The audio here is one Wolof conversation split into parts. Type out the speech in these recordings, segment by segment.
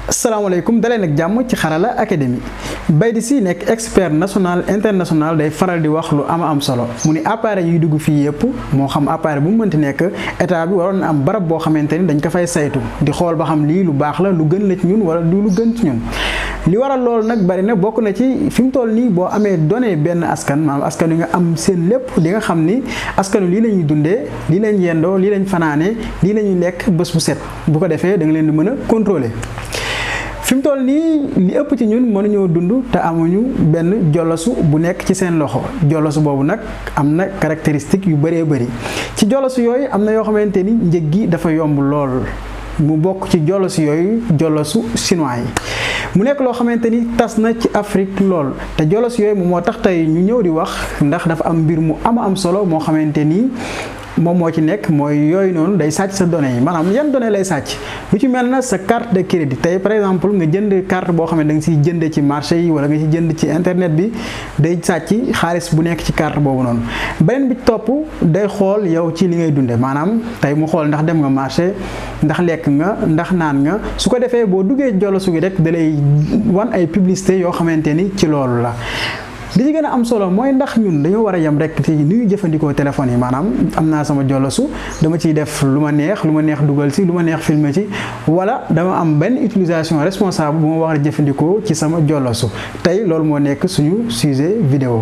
asalaamaaleykum daleen ak jàmm ci Xarala Academy Baydi Sy nekk expert national international day faral di wax lu am solo mu ni appareil yuy dugg fii yëpp moo xam appareil bu mu mënti nekk état bi waroon na am barab boo xamante ni dañ ko fay saytu di xool ba xam lii lu baax la lu gën la ci ñun wala du lu gën ci ñun. li waral loolu nag bari na bokk na ci fi mu toll nii boo amee données benn askan maanaam askan wi nga am seen lépp di nga xam ni askan wi lii la ñuy dundee lii lañ yendoo lii lañ fanaanee lii la ñuy lekk bés bu set bu ko defee da nga leen di mën a contrôler. fi mu toll nii li ëpp ci ñun mënuñoo dund te amuñu benn jolosu bu nekk ci seen loxo jolosu boobu nag am na caractéristique yu bëree bëri ci jolosu yooyu am na yoo xamante ni njëg gi dafa yomb lool mu bokk ci jolosu yooyu jolosu chinois yi mu nekk loo xamante ni tas na ci Afrique lool te jolosu yooyu moo tax tey ñu ñëw di wax ndax dafa am mbir mu am solo moo xamante ni moom moo ci nekk mooy yooyu noonu day sàcc sa données yi maanaam yan données lay sàcc lu ci mel na sa carte de crédit tey par exemple nga jënd carte boo xam ne da nga siy jënd ci marché yi wala nga ci jënd ci internet bi day sàcc xaalis bu nekk ci carte boobu noonu. beneen bi topp day xool yow ci li ngay dunde maanaam tey mu xool ndax dem nga marché ndax lekk nga ndax naan nga su ko defee boo duggee jolosu gi rek da lay wan ay publicité yoo xamante ni ci loolu la. li ci gën a am solo mooy ndax ñun dañoo war a yem rek ci ni ñuy jëfandikoo téléphone yi maanaam am naa sama jolosu dama ciy def lu ma neex dugal si lu ma neex filmer ci wala dama am benn utilisation responsable bu ma war a jëfandikoo ci sama jolosu tey loolu moo nekk suñu sujet vidéo.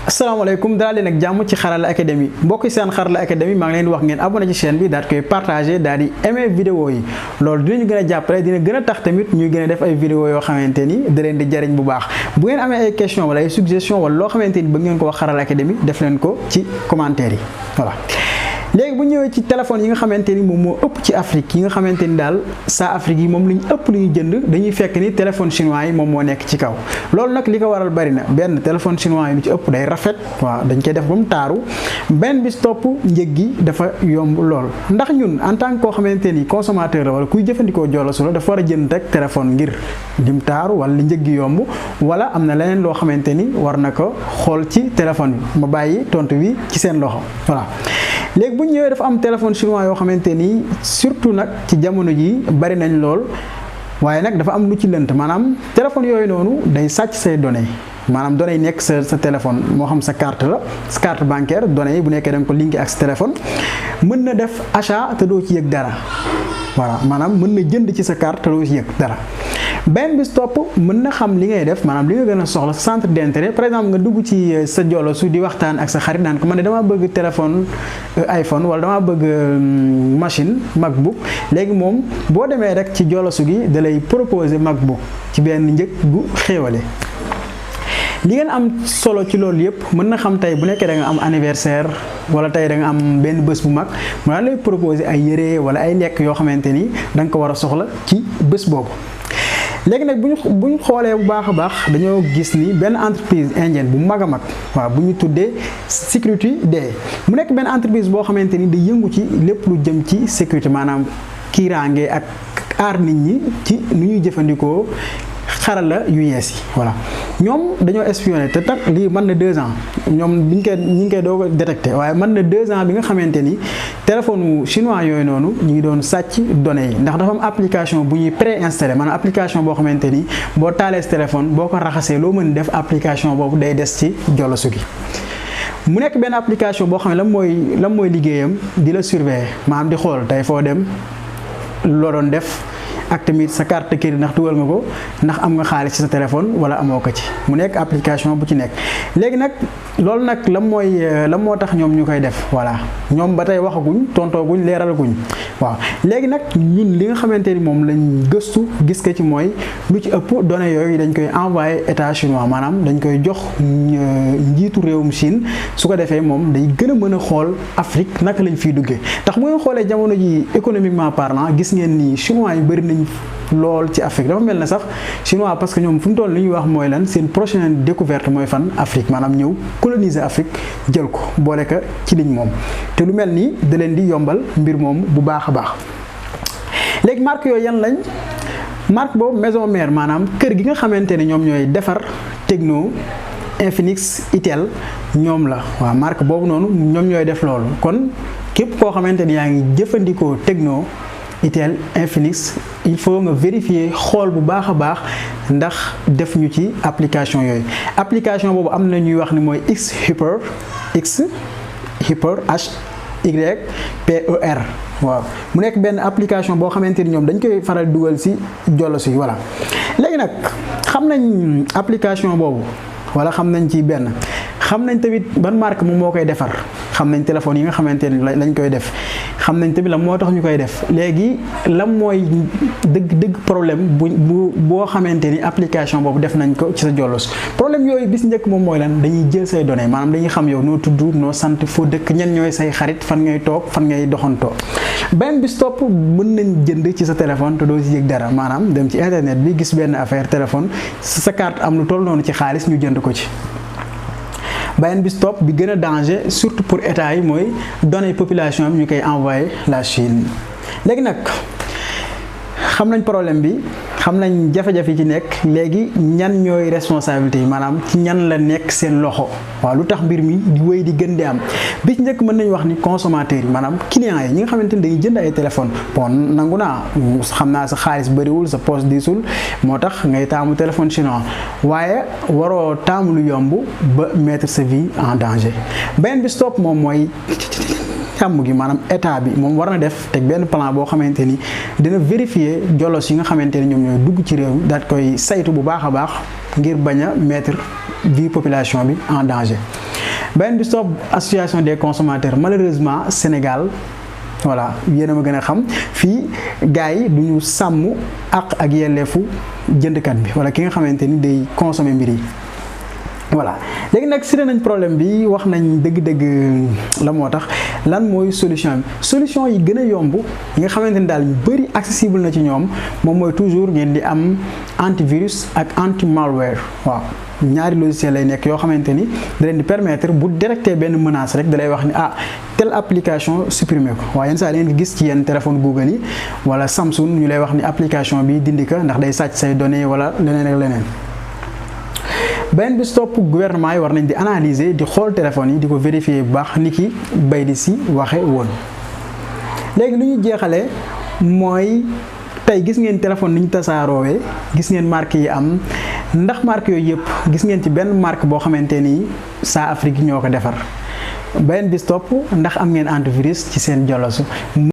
asalaamaaleykum daal leen ak jàmm ci Xarala Academy mbokk yi seen Xarala Academy maa ngi leen di wax ngeen abonné ci chaîne bi daal koy partagé daal di aimé vidéo yi loolu dinañu gën a jàppale dina gën a tax tamit ñuy gën a def ay vidéo yoo xamante ni da leen di jariñ bu baax bu ngeen amee ay question wala ay suggestion wala loo xamante ni ba ngeen ko wax Xarala Academy def leen ko ci commentaire yi voilà. léegi bu ñëwee ci téléphone yi nga xamante ni moom moo ëpp ci Afrique yi nga xamante ni daal saa Afrique yi moom lu ñu ëpp lu ñu jënd dañuy fekk ni téléphone chinois yi moom moo nekk ci kaw loolu nag li ko waral bari na benn téléphone chinois yi lu ci ëpp day rafet waaw dañ koy def ba mu taaru benn bis topp njëg gi dafa yomb lool ndax ñun en tant que koo xamante ni consommateur la wala kuy jëfandikoo jolosu la dafa war a jënd rek téléphone ngir lim taaru wala li njëg gi yomb wala am na leneen loo xamante ni war na ko xool ci téléphone bi ma bàyyi tontu bi ci seen loxo voilà. léegi bu ñu ñëwee dafa am téléphone chinois yoo xamante ni surtout nag ci jamono ji bari nañ lool waaye nag dafa am lu ci lënt maanaam téléphone yooyu noonu day sàcc say données maanaam données yi nekk sa téléphone moo xam sa carte la sa carte bancaire données yi bu nekkee da nga ko linké ak sa téléphone mën na def achat te doo ci yëg dara voilà maanaam mën na jënd ci sa carte te doo ci yëg dara. benn bis topp mën na xam li ngay def maanaam li nga gën a soxla centre d'intérêt par exemple nga dugg ci sa jolosu di waxtaan ak sa xarit naan ko man ne damaa bëgg téléphone iPhone wala damaa bëgg machine MacBook léegi moom boo demee rek ci jolosu gi da lay proposer MacBook ci benn njëg gu xéewale li ngeen am solo ci loolu yëpp mën na xam tey bu nekkee da nga am anniversaire wala tey da nga am benn bés bu mag mu daan lay proposer ay yére wala ay lekk yoo xamante ni da nga ko war a soxla ci bés boobu. léegi nag bu ñu xoolee bu baax a baax dañoo gis ni benn entreprise indienne bu mag a mag waaw bu ñu tuddee Security Day mu nekk benn entreprise boo xamante ni day yëngu ci lépp lu jëm ci sécurité maanaam kiiraange ak aar nit ñi ci nu ñuy jëfandikoo xarala yu yees yi voilà. ñoom dañoo espionné te tak lii mën na 2 ans ñoom ñu ngi koy doog a détecté waaye mën na 2 ans bi nga xamante ni téléphone chinois yooyu noonu ñu ngi doon sàcc données yi ndax dafa am application bu ñuy préinstallé maanaam application boo xamante ni boo taalee téléphone boo ko raxasee loo mën def application boobu day des ci jolosu gi. mu nekk benn application boo xam ne lan mooy liggéeyam di la surveiller maanaam di xool tey foo dem loo doon def. ak tamit sa carte de crédit ndax dugal nga ko ndax am nga xaalis ci sa téléphone wala amoo ko ci mu nekk application bu ci nekk léegi nag loolu nag lan moo tax ñoom ñu koy def voilà ñoom ba tey waxaguñ tontooguñ leeralaguñ waaw léegi nag ñun li nga xamante ni moom lañ gëstu gis ko ci mooy lu ci ëpp données yooyu dañ koy envoyé état chinois maanaam dañ koy jox njiitu réewum Chine su ko defee moom day gën a mën a xool Afrique naka lañ fiy duggee ndax mu ngeen xoolee jamono ji économiquement parlant gis ngeen ni chinois yi bëri nañ lool ci Afrique dafa mel na sax chinois parce que ñoom fu mu toll li ñuy wax mooy lan seen prochaine découverte mooy fan Afrique maanaam ñëw coloniser Afrique jël ko boole ko ci liñ moom te lu mel nii da leen di yombal mbir moom bu baax a baax. léegi marque yooyu yan lañ marque boobu maison mère maanaam kër gi nga xamante ne ñoom ñooy defar techno Infinix Itel ñoom la waaw marque boobu noonu ñoom ñooy def loolu kon képp koo xamante ni yaa ngi jëfandikoo Tecno Itel Infinix il faut nga vérifier xool bu baax a baax ndax def ñu ci application yooyu application boobu am na ñuy wax ni mooy X-Hyper HYPER waaw mu nekk benn application boo xamante ni ñoom dañ koy faral dugal ci jolos yi voilà léegi nag xam nañ application boobu wala xam nañ ci benn xam nañ tamit ban marque moom moo koy defar xam nañ téléphone yi nga xamante ni lañ koy def xam nañ tamit la moo tax ñu koy def léegi lan mooy dëgg problème boo xamante ni application boobu def nañ ko ci sa jolos problème yooyu bis njëkk moom mooy lan dañuy jël say données maanaam dañuy xam yow noo tudd noo sant foo dëkk ñen ñooy say xarit fan ngay toog fan ngay doxantoo benn bis topp mën nañ jënd ci sa téléphone te doo ci yëg dara maanaam dem ci internet bi gis benn affaire téléphone sa carte am lu toll noonu ci xaalis ñu jënd ko ci beneen bis topp bi gën a danger surtout pour état yi mooy données population am ñu koy envoyé la Chine léegi nag xam nañ problème bi xam nañ jafe-jafe yi ci nekk léegi ñan ñooy responsabilité yi maanaam ci ñan la nekk seen loxo waaw lu tax mbir mi di wéy di gën di am bi ci njëkk mën nañu wax ni consommateurs yi maanaam clients yi ñi nga xamante ni dañuy jënd ay téléphone bon nangu naa xam naa sa xaalis bëriwul sa poche diisul moo tax ngay taamu téléphone chinois waaye waroo taamu lu yomb ba mettre sa vie en danger beneen bi stop moom mooy càmm gi maanaam état bi moom war na def teg benn plan boo xamante ni dina vérifier jolos yi nga xamante ni ñoom ñooy dugg ci réew mi daal koy saytu bu baax a baax ngir bañ a mettre vie population bi en danger beneen bi stop association des consommateurs malheureusement Sénégal voilà yéen a ma gën a xam fii gars yi du ñu sàmm ak yelleefu jëndkat bi wala ki nga xamante ni day consommer mbir yi voilà léegi nag siré nañ problème bi wax nañ dëgg-dëgg la moo tax lan mooy solution yi gën a yomb yi nga xamante ni daal ñu bëri accessible na ci ñoom moom mooy toujours ngeen di am antivirus ak anti malware waaw ñaari logiciel lay nekk yoo xamante ni da leen di permettre bu détecter benn menace rek da lay wax ni telle application supprimer ko waaye yenn saa leen gis ci yenn téléphone Google yi wala Samsung ñu lay wax ni application bi dindi ko ndax day sàcc say données wala leneen ak leneen beneen bi stop gouvernement yi war nañ di analyser di xool téléphone yi di ko vérifier bu baax ni ki bay di si waxe woon léegi lu ñu jeexalee mooy tey gis ngeen téléphone ni ñu tasaaroowee gis ngeen marque yi am ndax marque yooyu yëpp gis ngeen ci benn marque boo xamante ni saa Afrique ñoo ko defar beneen bi stop ndax am ngeen antivirus ci seen jolosu